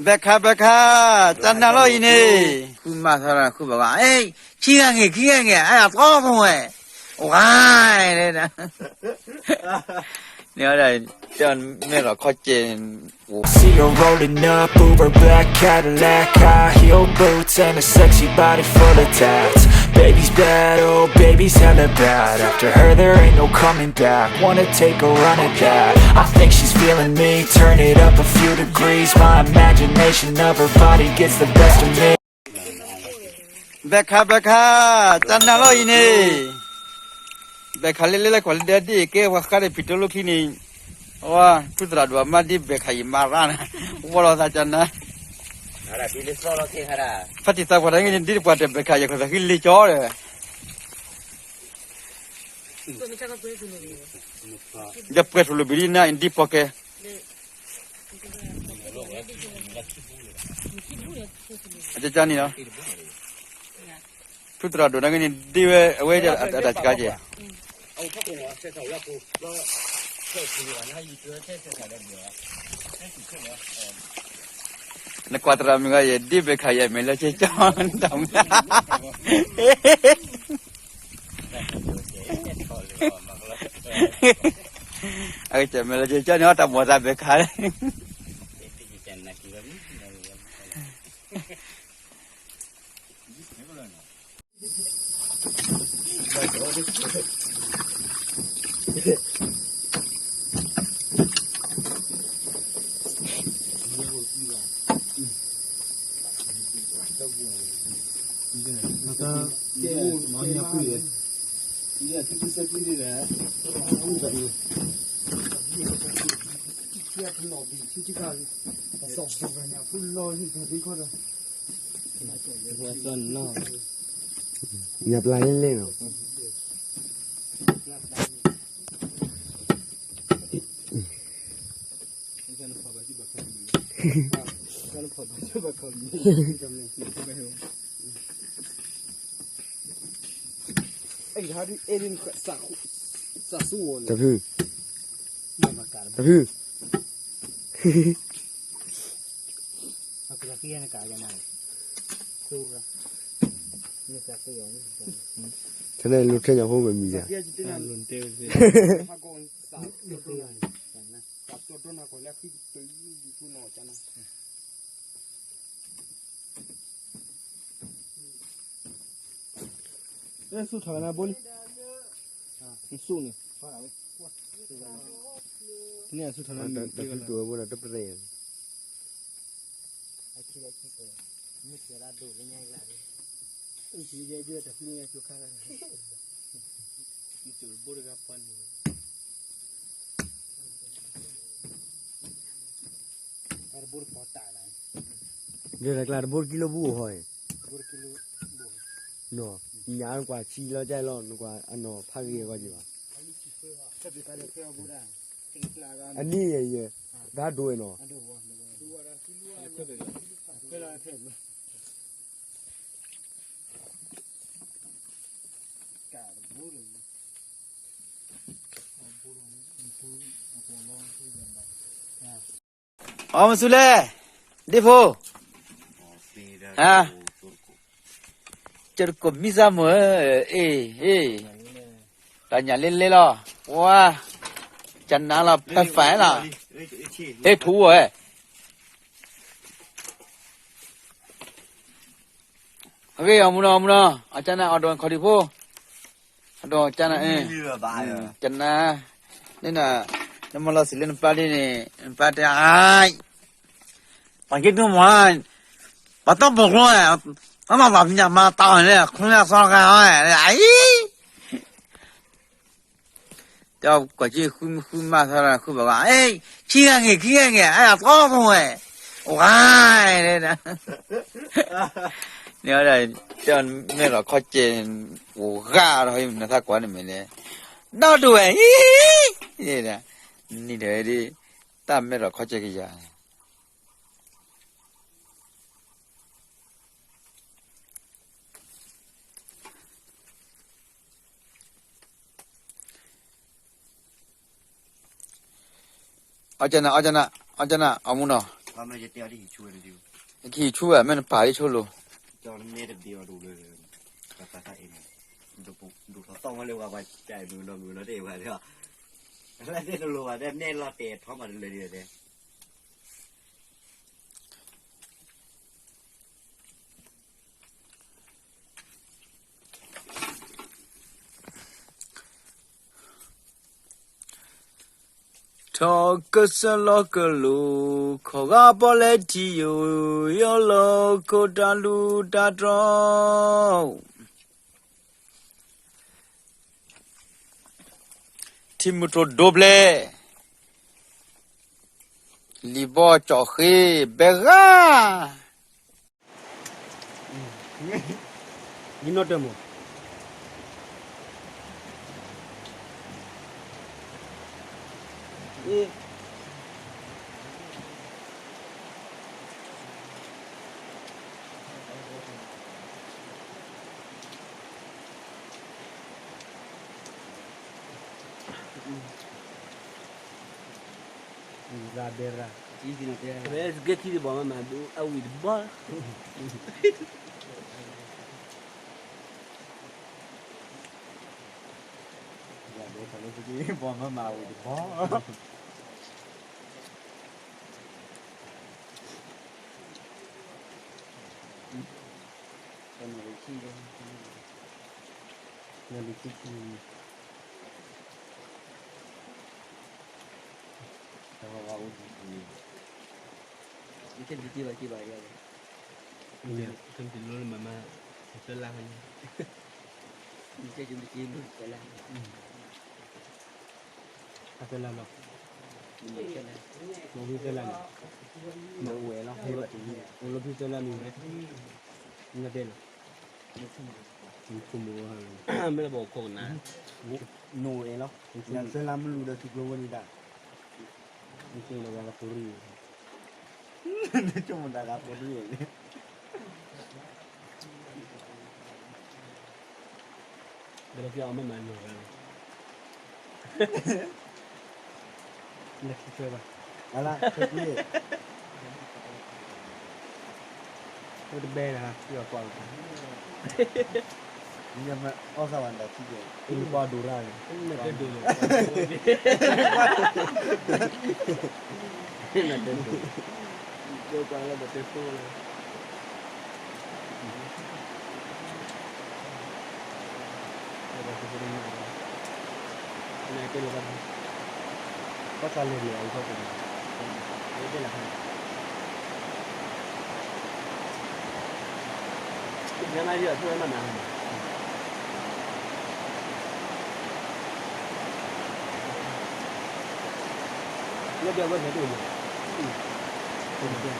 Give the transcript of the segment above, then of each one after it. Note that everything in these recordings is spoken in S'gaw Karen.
ဘဲခါ ဘဲခါ, တၢ်နၢ်လီၤအံၤန့ၣ်, ဃုမၤသီ ဃုဘၣ်ဘၣ်, ခံဂၤဂ့ၤ ခံဂၤဂ့ၤ, အတြီဖိဝဲ, ဝါ, န့ၣ်ဒီး, တဲမဲာ်လီၤခီကဲ, See her rolling up, Uber black Cadillac, high heel boots and a sexy body full of tats. Baby's bad, oh baby's hella bad. After her there ain't no coming back. Wanna take a run at that. I think she's feeling me. Turn it up a few degrees. My imagination of her body gets the best of me. ဘဲခါ ဘဲခါ, တၢ်နၢ်လီၤအံၤန့ၣ်, ဘဲခါလၢလၢလၢကွၢ်လၢဒဲဒ်အံၤ ကဲပှၤဃါဒီးဖံးတိလိၣ်ခံန့ၣ်, အဝဲ ထူသရၣ်ဒိၣ်အမါဒ်ဘဲခါယံၤမၤရၣ်နၤ, ဝီလီၤသးကနၢ, ဖါတံၢ်သးပှၢ်တၢ်ဂ့ၢ်န့ၣ် ဒ်တပှၢ်တဘဲခါယံၤ ခီသးဃံလ့ကၠီဒီး ဒီးပှဲၤထူလိာ်ဘံၤဒ်နၤ ဒ်ပီၢ်ကဲ, အကန့ၣ်လီၤ, ထူသရၣ်ဒိၣ်တၢ်ဂ့ၢ်န့ၣ် ဒ်ဝဲအဝဲအတၢ်စှၤကဲ, နကွၢ်သရၣ်မုၣ်ဂၤယဲ ဒ်ဘဲခါယဲ မဲာ်လၢကဲကၠီ, တၢ်မုၣ် အကစၢ်မဲာ်လၢကဲကၠီန့ၣ် အတၢ်မိၣ်သးဘဲခါလၢ ညၣ်ပျၢ်လဲၣ်လဲၣ်နီၤ. တဖု, တဖု, ထဲန့ၣ်လိၣ်ထဲညၣ်ဖိမ့ၢ်မံၤယါ ဆူၣ်ထီၣ်ကနၣ်ဘိလံ, ဆူၣ်န့ၣ်, န့ၣ်ဆူၣ်ထီၣ်လၢတၢ်ဖုတိၤဝဲဘိဒီးတပရဲၣ်, ဒီးတၢ်ကျါတဘိတကံလိဘၣ်ဟီ, နီၤ, ညါနကွၢ်ဆံလီၤကၢ်လီၤ နကွၢ်အနီၢ်ဖးဂ့ၤအဂီၢ်က့ၤဘၣ်, အနံၣ်ယဲယဲ, တၢ်ဒိဝဲနီၤ. အီ မ့ၢ်ဆူလဲၣ်, ဒ့ဖိ, ကၠိတကိးမံစၢ်မုၢ်, အ့ၣ်, တၢ်ညၣ်လဲလဲလီၤ, ဝါ, ကနၣ်လီၤ ဖဲဖဲလီၤ, ဟ့ၣ်ထူဝဲ အဂ့ၢ် အမူနီၤ အမူနီၤ အကနၣ်အီၤဒီးခီဒံဖိ, အဒီးကနၣ်, ကနၣ်, န့ၣ်, နမၤလီၤစံးလၢနပၢ်ဒ်န့ၣ် နပၢ်တဲ, ပှၤက့ၤဒိၣ်မး, ပှၤတီၢ်ပိာ်ကျိ, အမၤပှၤမံၤမၤတီၤန့ၣ် ခိၣ်နၢ်သီတဂၤ, အံၤ တဲကွၢ်က့ၤဃုမုၢ်ဃုမၢ်သီတဂၤဃုဘၣ်ဘၣ်, ခံဂၤဂ့ၤ ခံဂၤဂ့ၤ အတြီဖိဝဲ, ဝါ, န့ၣ်, တဲမဲာ်လီၤခီကဲ, အိၣ်ဂၤဒီးနသးကွၢ်န့ၣ်မ့ၢ်န့ၣ်, ဒီဒိၣ်ဝဲ, နံၤဒီး, တၢ်မဲာ်လီၤခီကဲကယၤ တၢ် အီၣ်ကနၣ် အီၣ်ကနၣ် အီၣ်ကနၣ် အီၣ်မူနီၤ, ကဟံးဆူဝဲ မ့ၢ်နပာ်လံဆိလိၤ, ဒိၣ်ထီၣ်သီၣ်မီၣ်လၢပှၤပှၤကၢ်အံၤ မုၢ်နီၤမုၢ်နီၤတ့ၢ်ဝဲဒီး လၢသ့ၣ်တလိၤဘၣ် တၢ်နဲၣ်လီၤတဲာ်ထီမးတလၢာ်ဒ်တဲ ထီၣ်ကစၢၢ်လီၤကလိၤ, ခီဂာ်ပီၣ်လဲၣ်ထံယိာ်, ယီၢ်လီၤခိၣ်တၢ်လူၢ်တၢ်တြီ, ထံမုၢ်ထီၣ်ဒိဘျဲၣ်, လံာ်ဘီကၠီၣ်ဃ့ဘဲဂၤ, ယနီၣ်တၢ်မး ဝံၤရၤဘဲရၤ, ဝဲစကဲထံတဘီမးမးဒိ အဝံၤတဘီလီၤ, ရၤဘဲထီၣ်လၢစကဲထံတဘီမးမးဝံၤတဘီလီၤ, နလံၤခံဆံ တၢ်ဝဲဝဲအိၣ်ဒံး, ယကဲဒံးတံၢ်ဘၣ်ကံဘၣ်ယၤလီၤ, ကဲတလိၣ်လၢမၤမၤ, သၢလါ, ယကဲဒံးတံၢ်မ့ၢ်သၢလါ, အသၢလါလီၤ, မ့ၢ်သၢလါန့ၣ်, မ့ၢ်အိၣ်ဝဲလီၤ, အိၣ်လၢဖုသၢလါမ့ၢ်ဝဲ, နတဲလီၤ, မ့ၢ်လၢဘီၣ် ခိၣ်ကနၣ်, နအိၣ်ဝဲလီၤ, သၢလါမ့ၢ်လူၤဒီးထံကျိဝဲန့ၣ်တၢ်, နဆိကမိၣ်တၢ်ဂၤဖိရံၣ်, နဆိကမိၣ်တၢ်ဂၤဖိရံၣ်န့ၣ် ဒီးက့ၤအီၣ်မ့ၢ်မၤနီၤဂၤလီၤ, လၢခံဆွဲဘၣ်, အလါ, အိၣ်တဘဲနၤ, ယကွၢ်လီၤ, ယမ့ၢ်အီၣ်သးဝဲဒၣ်ထံကဲ, ဘၣ်ဒိၣ်ရၣ်န့ၣ်, နတဲဒိၣ်, နတဲဒိၣ်, ယကွၢ်လၢနတဲသိလီၤ လၢဒၢးဝဲန့ၣ်တအိၣ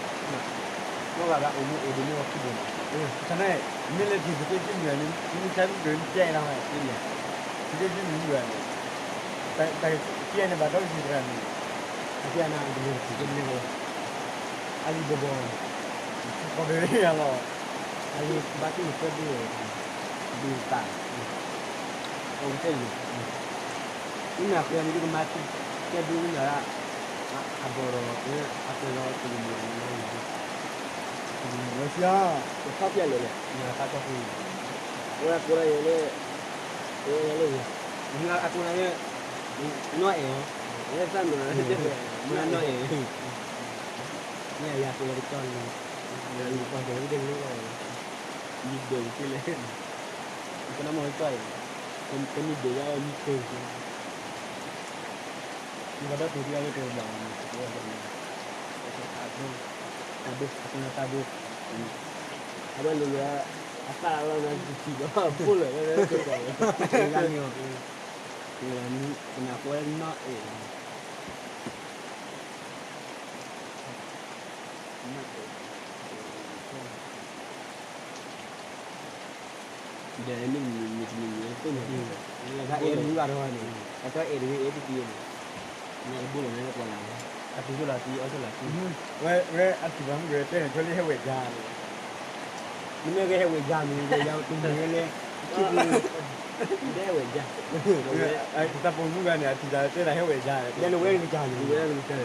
်ဘၣ်, မ့ၢ်ဘၣ်အိၣ်မူအိၣ်ဒ်မ့ၢ်ဝဲခံဘိမး, ဆန့ၣ်, မ့ၢ်လၢက့ၤပက့ၤက့ၤမုၢ်န့ၣ် မ့ၢ်ဆါမုၢ်က့ၤကဲလီၤ, ပက့ၤက့ၤမုၢ်ဝဲန့ၣ်, တၢ်က့ၤန့ၣ်ဘၣ်ဒီးက့ၤတရၣ်န့ၣ်, အက့ၤနၤက့ၤက့ၤမုၢ်, အလံၤဘီဘီ, ကီၢ်ကရ့ၣ်ယၤလီၤ, အလံၤဘၣ်က့ၤမုၢ်သၢဘ့ၣ်, ဘ့ၣ်တၢ်, အိၣ်ကတဲလံ, မ့ၢ်အဃိန့ၣ် ဒ်ကမၤထံကဲဒိမ့ၢ်လၢ အဘီဒီး အကဲလီၤတလံၤမုၢ်န့ၣ်, ဝဲဆံးအီၤ, ကဖးဖျဲးလဲၣ်လဲၣ်, မ့ၢ်အဖးထီၣ်ဖု, ဝဲအကိးလၢယဲလၢ, ဝဲလၢယဲ, မ့ၢ်အကိးလၢယဲ, နီၢ်အဲၣ်အီၤ, ဝဲသၣ်မုၢ်, မ့ၢ်နီၢ်အဲၣ်, မ့ၢ်အယၤကိးလၢကတီၢ်လံ, ကွၢ်က့ၤဝဲဒၣ်လၢ မံၤဒိၣ်က့ၤလဲၣ်, ကနၣ်မ့ၢ်ကၠီအံၤ, ကမံၤဒိၣ်ယါအမံၤသ့, မ့ၢ်ကဒီးတုၤဒ်အဂ့ၢ်တဘၣ်, တၢ်ဒိ, တၢ်ဒိ, အဝဲလၢယၤ, အသၣ်အလီၢ်လၢတထံၣ်ဘၣ်, ဖိလၢာ်လၢတထံၣ်ဘၣ်, ကနၣ်ဃိနီၢ်အဲၣ် ဒီးမ့ၢ်မ့ၢ်တမံၤမံၤသိၣ်န့ၣ်, အအဲၣ်မူဂၤတဂၤန့ၣ်, အတအဲၣ်တဂ့ၤအဲၣ်တသ့န့ၣ်, နကဘိလီၤနကွၢ်လၢ်, အတုၤသိၣ်လၢ်သံအီၣ်သိၣ်လၢ်သံ, ဝဲအတုၤဘၣ်မ့ၢ်ဝဲတဲန့ၣ် ဆိလၢဟဲဝဲၢ်ယါန့ၣ်, နမ့ၢ်ကဟဲဝဲၢ်ယါန့ၣ် ဝဲၢ်ယါတမ့ၢ်ဝဲလဲၣ်, ခံပူၤ ဒဲဝဲၢ်ယါ, တၢ်ပိာ်မုၣ်ဂၤန့ၣ် အထံၣ်တၢ်တဲဒၣ်ဟဲဝဲၢ်ယါ, နဝဲၢ်ကစၢ်န့ၣ်, နဒဲ,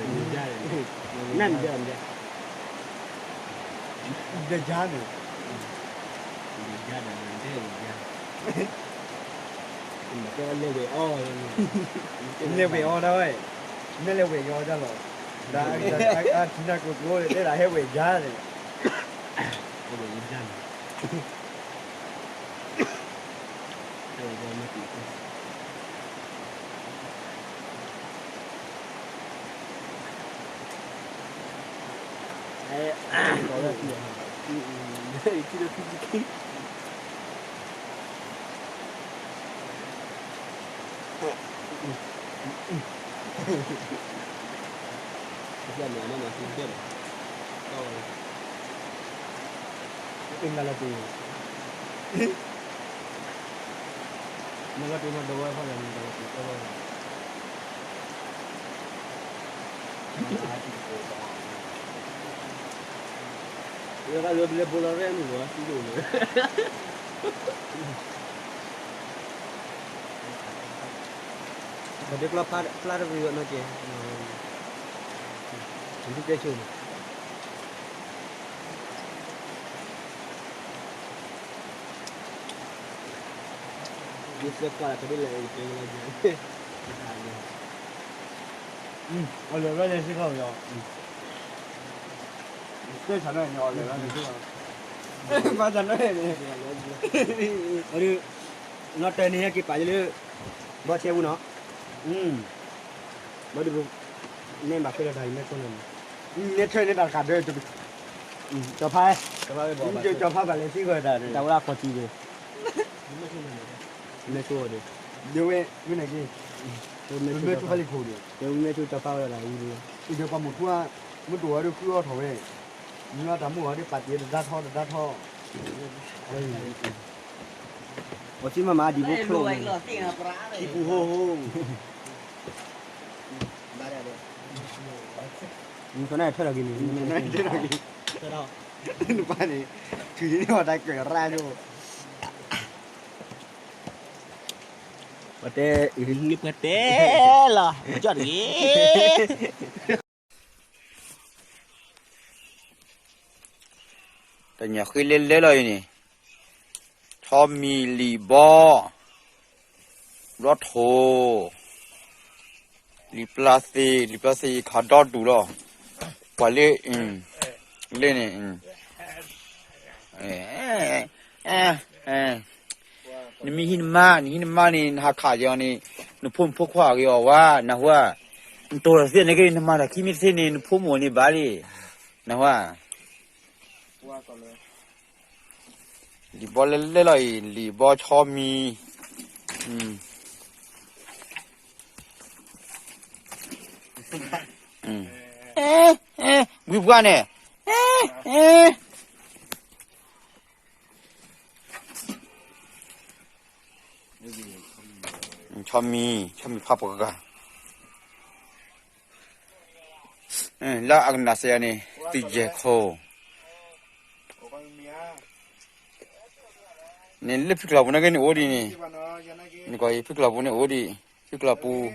ဒဲယါန့ၣ်, ဒဲဝဲၢ်ယါ, လဲၤဝဲၢ်အီၤ, လဲၤဝဲၢ်အီၤဒၣ်ဝဲ, မ့ၢ်လဲၤဝဲၢ်အီၤဒၣ်လီၤ, ဒီးအထံၣ်တၢ်ကျိၤကျိၤတဲဒၣ်ဟဲဝဲၢ်ယါန့ၣ်, ဟဲဝဲၢ်ယါန့ၣ် လၢလၢဘိလီၤရဲၣ်မုၢ်ဝဲသံဒိၣ်န့ၣ်, ပဒိကျီဖျါတပူၤနီၢ်က့, ဒုတဲဆိန့ၣ်, ဒုစဲကွၢ်လၢကဒိၣ်လဲၣ်အိၣ်ကဲလီၤ, အီၣ်လၢၤရဲၣ်န့ၣ်စ့ၢ်ကီး, တဲဆၢနီၤန့ၣ်အီၣ်လၢၤရဲၣ်န့ၣ်စ့ၢ်ကီး, ဘၣ်ဆၢနီၤန့ၣ်, အီၤဒုး, နီၢ်တၢ်န့ၣ်ဟဲက့ၤပာ်ယလၢ, ဘီၣ်ဆဲပူၤနီၤ, ဘီၣ်ဒုး, နဲဘၣ်ဃ့လီၤတၢ်အံၤမဲာ်ခိၣ်န့ၣ်, နဲထွဲန့ၣ်တၢ်တခါဒီး, ကၠီၤဖါ, ကၠီၤဖါဘၣ်လဲၤသံကွၢ်တၢ်, တၢ်ဝဲဒၣ်ခီၣ်ထံးဒီး, မဲာ်ခိၣ်ဒီး, ဒ်ဝဲ, မ့ၢ်န့ၣ်က့, မဲာ်ခိၣ်ဖးလံာ်ခိၣ်ဒီး, မဲာ်ခိၣ်ကၠီၤဖါဝဲဒၣ်အူဒီး, အံၤဒီးပှၤမိၢ်ထူ, မုၢ်တအိၣ်ဝဲဒီးဃုအီၣ်ထီၣ်ဝဲ, မ့ၢ်တၢ်မုၢ်အီၤဒီးပာ်တ့ၢ်တဒါထီၣ်တဒါထီၣ်, အီၣ်ဆံမၤမၤဒံးဖိချိၣ်, ထံပူၤဟိဟိ, နကနၣ်ထွဲထီၣ်က့ၤန့ၣ်, နပၢ်န့ၣ်, ထုးန့ၢ်အီၤတၢ်ကရၢဒိၣ်, ပှၤတဲ, ပှၤတဲလီၤ, ကၠီၣ်တဂ့ၤ တၢ်ညၣ်ဃ့လဲလဲလီၤအံၤန့ၣ်, ဆီမံၤလံာ်ဘီ, ဘျီထိၣ်, လံာ်ပျၢ်သ့ၣ်, လံာ်ပျၢ်သ့ၣ်ခးဒီဒူၣ်လီၤ, ပှၤလၢ, လၢန့ၣ်, နမ့ၢ်ဟံးနမါ, နဟံးနမါန့ၣ် နဟးခးက့ၤအီၤန့ၣ်, နဖိမုၣ်ဖိခွါဂ့ၤအီၤဝဲ, နဟူဧါ, နတိၢ်လီၤသ့ၣ်န့ၣ်က့ၤ နမၤတၢ်ခံမ့ၢ်တသ့န့ၣ် နဖိမုၣ်န့ၣ်ဘၣ်လံ, နဟူဧါ လံာ်ဘီလဲလဲလီၤအံၤ, လံာ်ဘီဆီမံၤ, ဝံပှၢ်န့ၣ်, ဆီမံၤ, ဆီမံၤဖးပှၤဂၤ, လၢအကနၣ်စ့ၢ်န့ၣ်, သံယဲၢ်ခိၣ် န့ၣ်လၢဖုကျီၤပူၤန့ၣ်က့န့ၣ်အိၣ်ဒံးန့ၣ်, နကွၢ်အံၤ ဖုကျီၤပူၤန့ၣ်အိၣ်ဒံး, ဖုကျီၤပူၤ,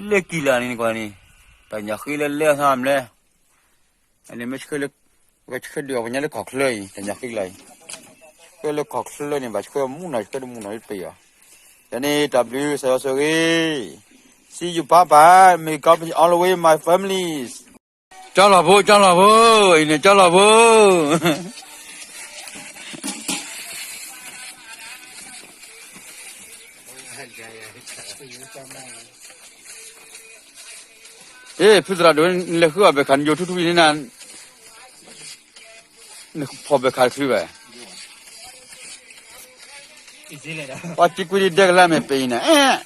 လၢကံလၤန့ၣ် နကွၢ်န့ၣ်, တၢ်ညၣ်ဃ့လၢလဲသးမလဲၣ်, အန့ၣ်မ့ၢ်ဆှၢလၢ, ပကဆှၢဒုးအီၤပညါလၢကီၢ်ချၢအံၤ တၢ်ညၣ်ဃ့လၤအံၤ, ဆှၢလၢကီၢ်ချၢန့ၣ် ဘၣ်ဆှၢမူနီၤ ဆှၢတမူနီၤတပ့ၤအီၤ, ယၤန့ၣ် တၢ်ဘျုး စၢ်ယွၤဆိၣ်ဂ့ၤ, see you bye bye, may God be all the way my families. ကၠီလီၤဖိ ကၠီလီၤဖိ, အံၤန့ၣ်ကၠီလီၤဖိ, အ့ ဖုသရၣ်ဒိၣ် နလဲၤဃုအီၣ်ဘဲၣ်ခါ နယိၤထူထူအံၤန့ၣ်နၤ, နဖီၣ်ဘဲၣ်ခါတချုးဘၣ်, ပှၤစံးကွံာ်ဒဲကလၢမဲာ်ပ့ၤအံၤန့ၣ်,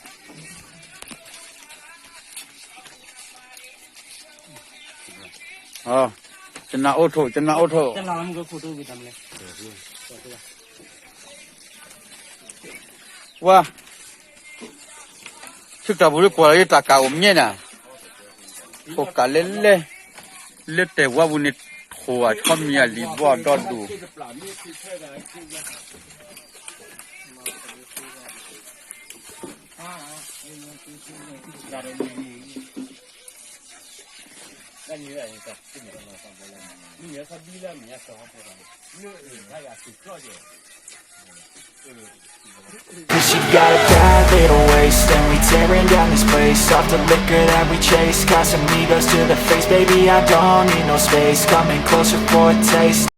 ကနၣ်အိၣ်ထိၣ် ကနၣ်အိၣ်ထိၣ်, ဝါ ဆူတၢ်ပူၤလၢကွၢ်လီၤ ယတၢ်ကးအိၣ်မ့ၢ်နၤ, ထိၣ်ကးလဲလဲ, လၢတဲာ်ဝါပူၤန့ၣ် ထိၣ်အဆီမံၤအလံာ်ဘီဒီဒူၣ်, Cause she got a bad little waist, and we tearing down this place off the liquor that we chase. Casamigos to the face, baby, I don't need no space. Coming closer for a taste.